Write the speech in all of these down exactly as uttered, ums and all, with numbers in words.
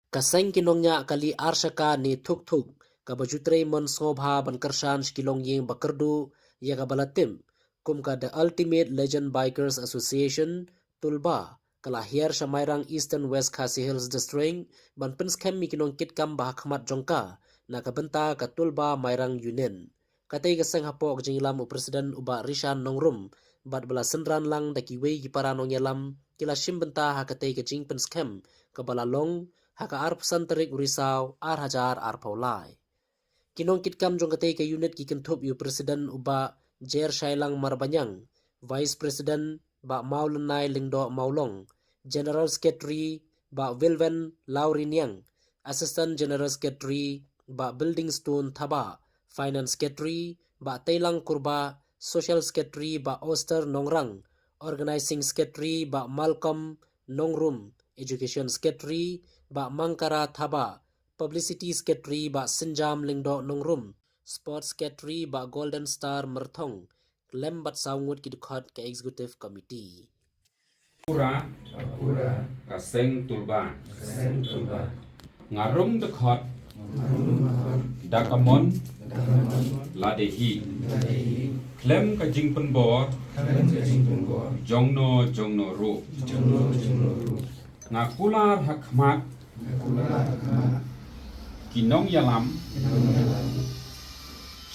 Ka seng ki nongñiah kali arshaka ne Thuk Thuk, kaba ju trei mon sngewbha ban kyrshan sha ki longïing ba kyrduh, ïa kaba la tip kum ka The Ultimate Legend Bikers Association, Tulba, ka la hiar sha Mairang, Eastern West Khasi Hills District, ban pynskhem ïa ki nongkitkam ba ha khmat jong ka, na ka bynta ka Tulba Mairang Unit. Katei ka seng hapoh ka jingïalam u President u Bah Rishan Nongrum, bad ba la synran lang da kiwei ki para nongïalam, ki la shim bynta ha katei ka jingpynskhem, kaba la long ha ka arphew san tarik u Risaw, ar hajar arphew lai. Ki nongkitkam jong katei ka unit ki kynthup ïa u President u Bah Jer Shailang Marbaniang, Vice President Bah Mawlynai Lyngdoh Mawlong, General Secretary Bah Wilven Lauriniang, Assistant General Secretary Bah Buildingstone Thabah, Finance Secretary Bah Teilang Kurbah, Social Secretary Bah Oster Nongrang, Organizing Secretary Bah Malcolm Nongrum, Education Secretary Bah Mangkara Thabah, Publicity Secretary Bah Synjam Lyngdoh Nongrum, Sports Secretary Bah Golden Star Myrthong, khlem bad saw ngut ki dkhot ka Executive Committee. Pura, pura, ka seng Tulba. Ka seng Tulba. Nga rung dkhot, nga rung dkhot, da ka mon, da ka mon, lade hi, lade hi, khlem ka jingpynbor, khlem ka jingpynbor, jongno, jongno ruh, jongno, jongno ruh. Nga kular ha khmat, nga kular ha khmat, ki nongïalam, ki nongïalam,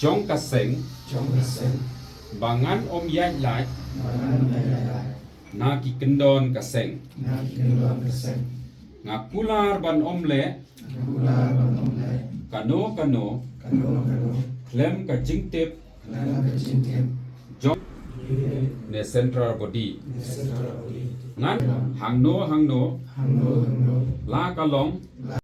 jong ka seng, jong ka seng, ba ngan ym ïaid lait, ba ngan ym ïaid lait, na ki kyndon ka seng. Na ki kyndon ka seng. Nga kular ban ym leh. Nga kular ban ym leh. Kano kano. Kano kano. Khlem ka jingtip. Khlem ka jingtip. Jong ne central body. Ne central body. Ngan hangno hangno. Hangno hangno. La ka long. La